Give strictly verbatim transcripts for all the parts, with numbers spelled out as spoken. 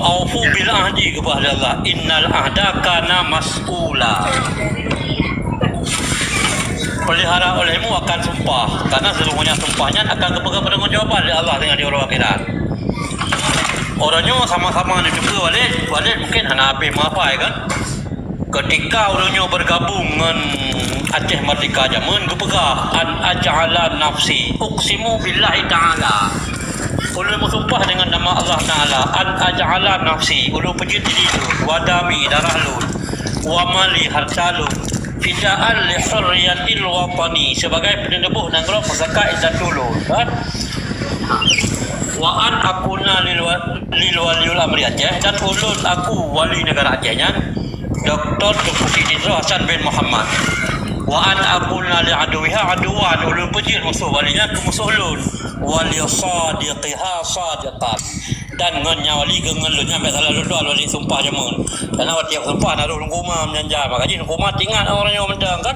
"Aufu bil ahdi," geupeugah lé Allah, "innal ahda kana mas'ula." Pelihara olehmu akan sumpah, karena sesungguhnya sumpah nyan akan geupeugah pertanggungjawaban lé Allah dengan di uroe akhirat. Uroe nyoe sama-sama neuteupeue Walid, Walid mungkin hana habéh meuhafai kan? Ketika ureuëng nyoe bergabung ngon Aceh Merdeka jameun geupeugah, "An aj'ala nafsi, uqsimu billahi ta'ala." Ulôn meusumpah dengan nama Allah Ta'ala, "An aj'ala nafsi," ulôn peujeuet diri lôn, "wa dami, darah lôn, "wa mali, harta lôn, fidaan li hurriyatil watani," sebagai peuneuboh nanggroe pusaka indatu lôn, kan? "Wa an akuna lil wa-, lil waliyul amri Aceh," dan ulôn aku wali negara Aceh nyan, Doktor Teuku Siti Nurul Hasan bin Muhammad. "Wa an akuna li aduwiha aduwan," ulôn peujeuet musoh wali nyan keu musoh lôn. "Wa li sadiqiha sadiqan," dan ngon nyang wali keu ngon lôn nyan bèk salah lôn dua wali sumpah jameun. Karena watèe sumpah na lôn hukuma meunyan jai. Maka jih hukuma teuingat ureuëng nyoe mantong kan.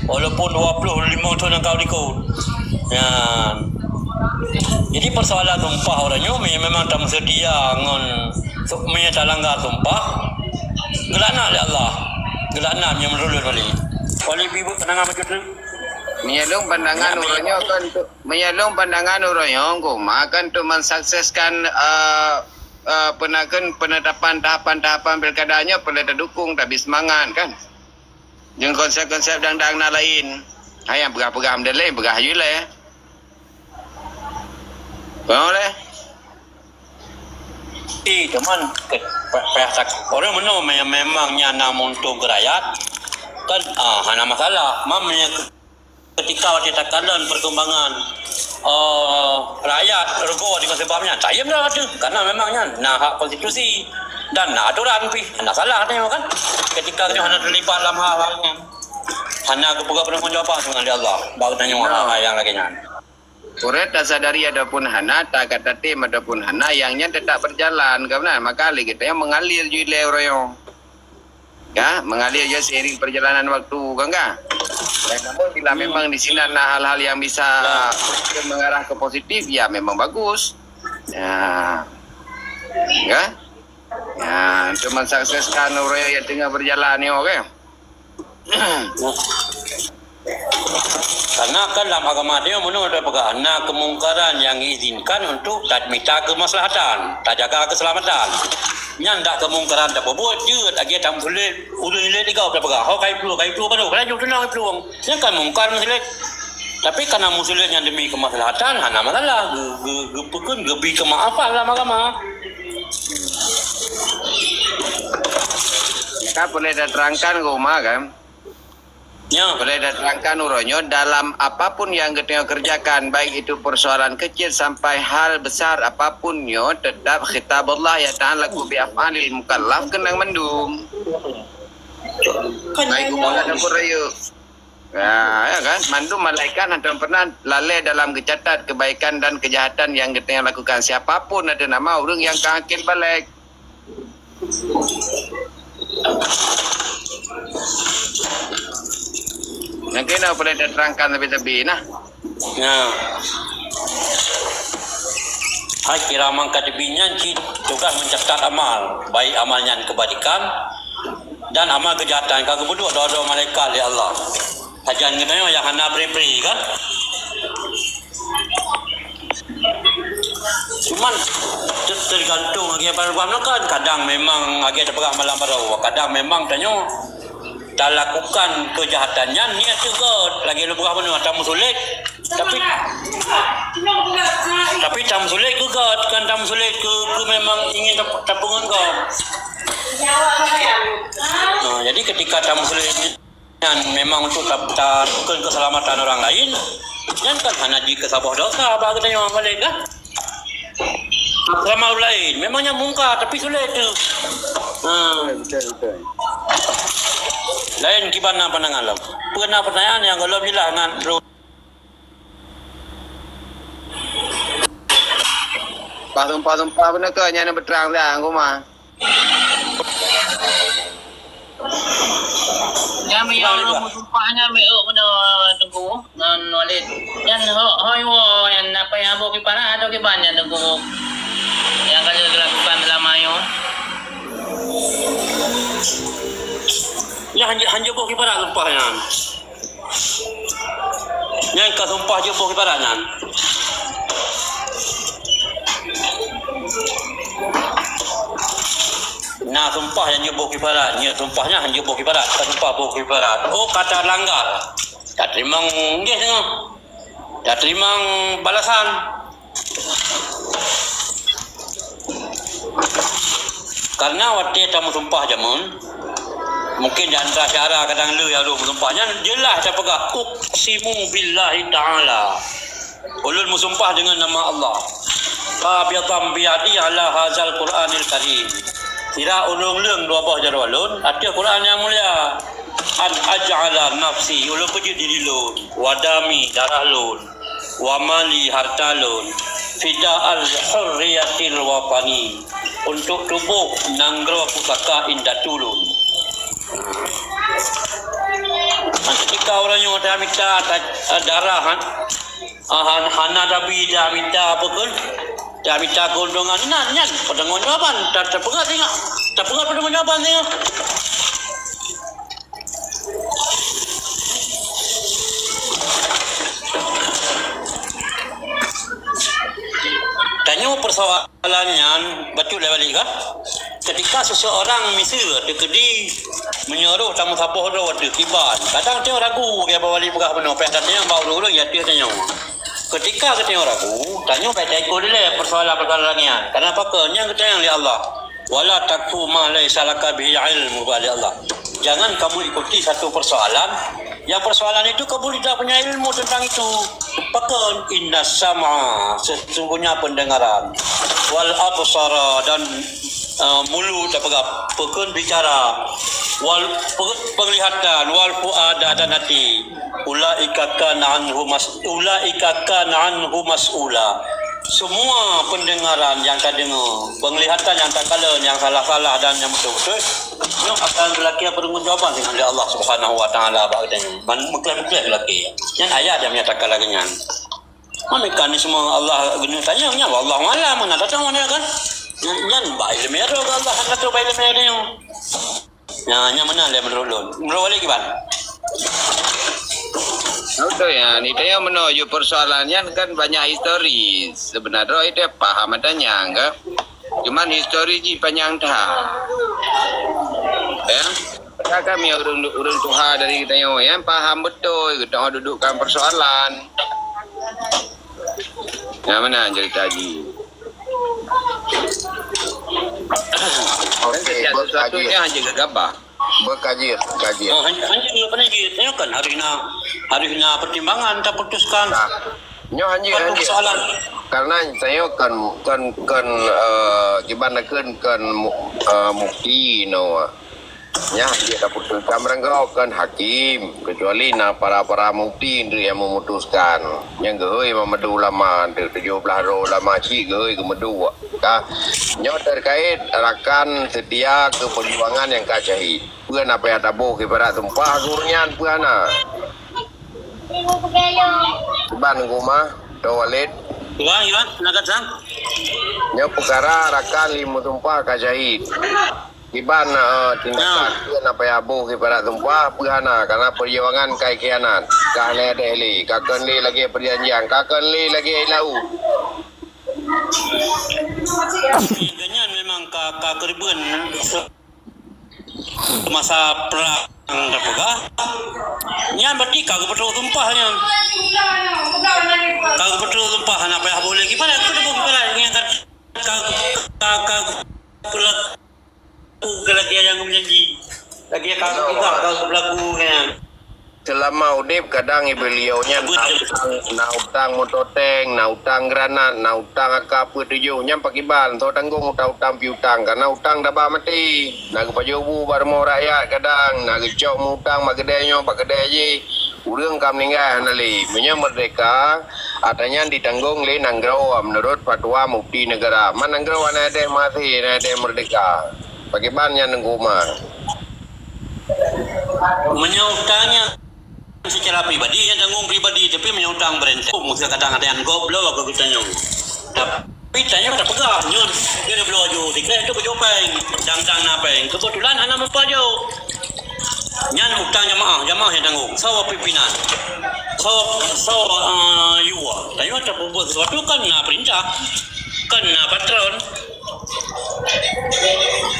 Walaupun dua puluh lima thôn nyang ka likot. Nyan. Jadi persoalan sumpah ureuëng nyoe me-, memang tameuseutia ngon su-, meunyoe talanggar sumpah, geulaknat lé Allah. Geulaknat meunyoe meunurot wali. Wali bibuk pandangan macam tu. Meunyoe lôn pandangan ureuëng nyoe kan tu, meunyoe lôn pandangan ureuëng nyoe, hukuma kan tu mensukseskan, eh, eh, penaken penetapan tahapan-tahapan pilkada nyoe perlu tadukung, tabi seumangat kan. Jeung konsep-konsep dang-dang na laén. Hai nyang peugah-peugah meudaléh, peugah ju lé. Peue lé? Eh, teman, ke, pe-, payah tak, ureuëng meunoe me-, memang nyan na meuuntông keu rakyat, kan, ah, hana masalah. Mam, meunyoe ketika watèe takalon perkembangan, eh, rakyat rugoe dengan sebab nyan, tak yém dah tu, karena memang nyan na hak konstitusi dan na aturan pih, hana salah teuh kan. Ketika nyoe hana terlibat dalam hal-hal nyan, hana geupeugah pertanggungjawaban dengan Allah, baru tanyoe hal-hal nyang lagèe nyan. Ureuëng tasadari ataupun hana, takat tatem ataupun hana, nyang nyan tetap berjalan, kan beuna? Maka lé geutanyoe mengalir ju ilèe uroe nyoe. Ya, mengalir ju seiring perjalanan waktu, kan, kan? Dan namun bila memang di sinan na hal-hal yang bisa mengarah ke positif, ya memang bagus. Ya. Ya. Ya, untuk mensukseskan uroe nyang teungoh berjalan nyoe, okey. Karena kan dalam agama dia meunoe tapeugah, na kemungkaran yang diizinkan untuk ta-, mita kemaslahatan, tajaga keselamatan. Nyan dak kemungkaran tapeubuet jeuet lagèe tameusulet, ulôn ilèe tiga tapeugah, "Ho kai plueng, kai plueng baroe, kai plueng tunang kai plueng." Nyan kan mungkar meusulet. Tapi karena meusulet nyan demi kemaslahatan, hana masalah. Ge-, ge-, geupeukeun, geubri kemaafan dalam agama. Ka boleh taterangkan keu uma kan? Ya. Boleh taterangkan uroe nyoe dalam apapun yang geutanyoe kerjakan, baik itu persoalan kecil sampai hal besar apapun nyoe, tetap khitab Allah yata'allaqu bi af'alil mukallaf keunong mandum. Baik hubungan ataupun rayeuk. Ya, ya kan? Mandum malaikat hana pernah lalai dalam geucatat kebaikan dan kejahatan yang geutanyoe lakukan. Siapapun ada nama ureuëng yang ka akil baligh. Mungkin dah boleh diterangkan lebih-lebih nah. Ya. Hai kiraman katibin nyan cit tugas mencatat amal, baik amal nyan kebaikan dan amal kejahatan ka geupeuduek droe-droe malaikat lé Allah. Sajan geutanyoe nyang hana pri-pri kan? Cuman te-, tergantung lagèe barang kan, kadang memang lagèe tapeugah malam baroe, kadang memang tanyoe talakukan kejahatan nyan niat teuh gèt, lagèe lôn peugah bunoe tameusulet. Tapi, tapi tameusulet keu gèt, kan tameusulet keu, keu memang ingin tap-, tapeungon gèt. Nah, jadi ketika tameusulet nyan memang untuk ta-, ta-, keuseulamatan orang lain, nyan kan hana jikeusaboh dosa bak geutanyoe balék kan? Sama ureuëng lain, memang nyan mungkar, tapi sulet teuh. Ha. Betul, betul. Laén kiban na pandangan lom. Peue na pertanyaan nyang gohlom jeulaih ngon Sumpah-sumpah beuna keu nyan beutrang siang ku ma. Nyan meunyoe ulôn meusumpah nyan meu'uk keunoe Teungku ngon Walid. Nyan ho, ho iwoe nyan apa nyang abôh kiparat atau kiban nyan Teungku? Nyang ka lheueh geulakukan seulama nyoe. han jeuet boh kiparat sumpah nyan. Nyan ka sumpah jeuet boh kiparat nyan. Na sumpah nyang jeuet boh kiparat, nyan sumpah nyan han jeuet boh kiparat, ka sumpah boh kiparat. Oh, ka talanggar. Tateurimong geh teungoh. Tateurimong balasan. Karena watée tameusumpah jameun, mungkin di antara syara kadang le nyang lôn meusumpah nyan, jeulaih tapeugah, "Uqsimu billahi ta'ala." Ulôn meusumpah deungon nama Allah. "Qabidan biyadi ala hazal Qur'anil Karim." Sira ulôn leueng dua boh jaroe lôn ateueh Quran nyang mulia. "An aj'ala nafsi," ulôn peujeuet diri lôn, "wa dami," darah lôn, "wa mali," harta lôn, "fida'al hurriyatil watani," untuk tuboh nanggroe pusaka indatu lôn. Ketika ureuëng nyoe tamita ta-, darah, han-, han-, hana tabi tamita apa kheun, tamita keuntungan, nyan, nyan pertanggungjawaban, ta-, tapeugah singoh, tapeugah pertanggungjawaban singoh. Tanyoe persoalan nyan bacut lé balik kah? Ketika seseorang miseue teukeudi meunyoe roh tameusaboh droe ateueh kiban, kadang tanyoe ragu, ya, bak balik peugah bunoe, payah tatanyong bak ureuëng-ureuëng nyang ateueh tanyoe. Ketika geutanyoe ragu, tanyoe bèk taikot dilèe persoalan-persoalan nyan. Kenapa keu? Nyan geutanyong lé Allah. "Wala taqfu ma laisa laka bihi ilm," kheun lé Allah. Jangan kamu ikuti satu persoalan yang persoalan itu kamu tidak punya ilmu tentang itu. Pakon? "Inna sam'a," sesungguhnya pendengaran, "wal absara," dan, eh, mulut, apa, pakon, bicara, "wal," pe-, penglihatan, "wal fuada," dan hati. "Ulaika kana anhu mas-, ulaika kana anhu mas'ula." Semua pendengaran nyang ka deungoe, penglihatan nyang takalon, nyang salah-salah dan nyang beutôi-beutôi, nyoe akan geulakèe peurtanggungjawaban lé Allah Subhanahu wa Taala bak geutanyoe. Man-, meukleh-meukleh geulakèe. Nyan ayat nyang menyatakan lagèe nyan. Meukanisme Allah geuneuk tanyong, nyan wallahu a'lam, hana tateupeue kan. Nyan, nyan bak ileumèe droe Allah, hana tateupeue bak ileumèe tanyoe. Nyan, nyan meunan lé meunurot lôn. Meunurot Walid kiban? Beutôi, ya. Ni tanya meunoe, yue persoalan nyan kan banyak histori. Sebenarnya itu paham adanya, enggak? Cuman histori jih panyang that. Ya. Padahal kami ureueng, ureueng tuha dari geutanyoe, ya, paham beutôi geutanyoe dudukkan persoalan. Nyan meunan cerita jih. Okey, setiap sesuatu beukaji. Dia hanya gegabah. Beukaji, kaji. Oh, hanya, hanya apa ni, dia kan harus na, harus na pertimbangan, taputuskan. Nah, nyoe hanya, satu hanya persoalan. Karena saya kan, kan, kan, eh, kiban kan, kan mu-, eh, mufti, no. Nyan jeuet taputuskan meurangkok kon hakim, kecuali na para-para mufti nyang meumutuskan. Nyang geuhôi meumadu ulama, tujoh blaih droe ulama cit geuhôi geumadu. Ka, nyoe terkait rakan setia keu perjuangan nyang ka syahid. Peue na payah taboh keu ibarat sumpah gurèe nyan peue hana? Ban guma, to Walid. Iwan, Iwan, nak kata? Nyoe peukara rakan lheuh meusumpah ka syahid. Kiban, eh, tindakan, ya. Peue na payah boh ibarat sumpah, peue hana, karena perjuangan kai khianat. Ka hana deh lé, ka kön lé lagèe perjanjian, ka kön lé lagèe lau. Gobnyan memang ka, ka keureubeuen masa perang tapeugah. Nyan berarti ka geupeutrok sumpah nyan. Ka geupeutrok sumpah, hana payah boh lé. Gimana? Aku dah boh, gimana? Nyan ka, ka, ka, ka, ka, Ku keu lagèe nyang geujanji. Lagèe ka geupeugah ka geublaku nyan. Seulama udép kadang beuliau nyan na utang, na utang moto tank, na utang granat, na utang A K empat tujuh. Nyan pakiban, soe tanggong utang-utang piutang, karena utang daba maté. Na geupajoh bu bak rumoh rakyat kadang, na geucok mutang bak keudè nyoe, bak keudè jih. Ureueng ka meuninggai hana lé. Meunyoe meurdeka, atra nyan ditanggong lé nanggroe meunurot fatwa mufti neugara. Man nanggroe hana deh maté, hana deh meurdeka. Pakiban nyan Teungku Umar? Meunyoe utang nyan secara pribadi, nyan tanggong pribadi, tapi meunyoe utang berenteng, mungkin kadang ada nyang gob bloe keu geutanyoe. Tapi tanyoe tapeugah, nyoe, nyoe bloe aju, dikira itu keujoe péng, dang-dang na péng. Keubeutulan hana meupajoh. Nyan utang jamaah, jamaah nyang tanggong. Soe pimpinan? Soe, soe, eh, yue? Tanyoe tapeubuet sesuatu kan na perintah, kan na patron.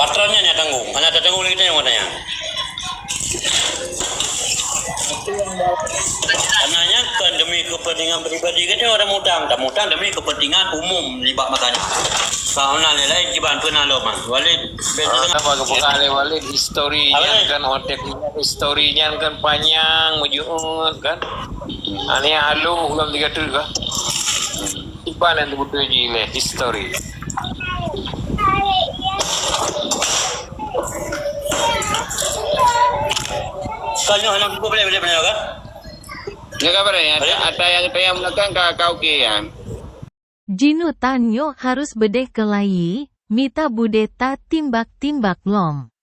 Patron nyan nyang tanggong. Hana tatanggong lé geutanyoe, katanya. Karena nyan kan demi kepentingan pribadi geutanyoe tamutang. Tamutang demi kepentingan umum nibak masa nyan. Ka hana lé laén kiban peue na lom, ah. Walid, ben Ah, tengah. Apa kebuka lé Walid, histori Apa nyan ni? Kan, otak histori nyan kan panjang, meujeuet kan. Ani halu ulang tiga tu kah? Iban yang betul ji leh histori. Kan nyoe hana buku boleh, boleh, boleh, kan? Jaga barang, ada, Boleh. Ada yang tayang belakang ka, ka okey, ya. Jinutan nyoe harus beudeh keulayi, mita budeh ta timbak-timbak lom.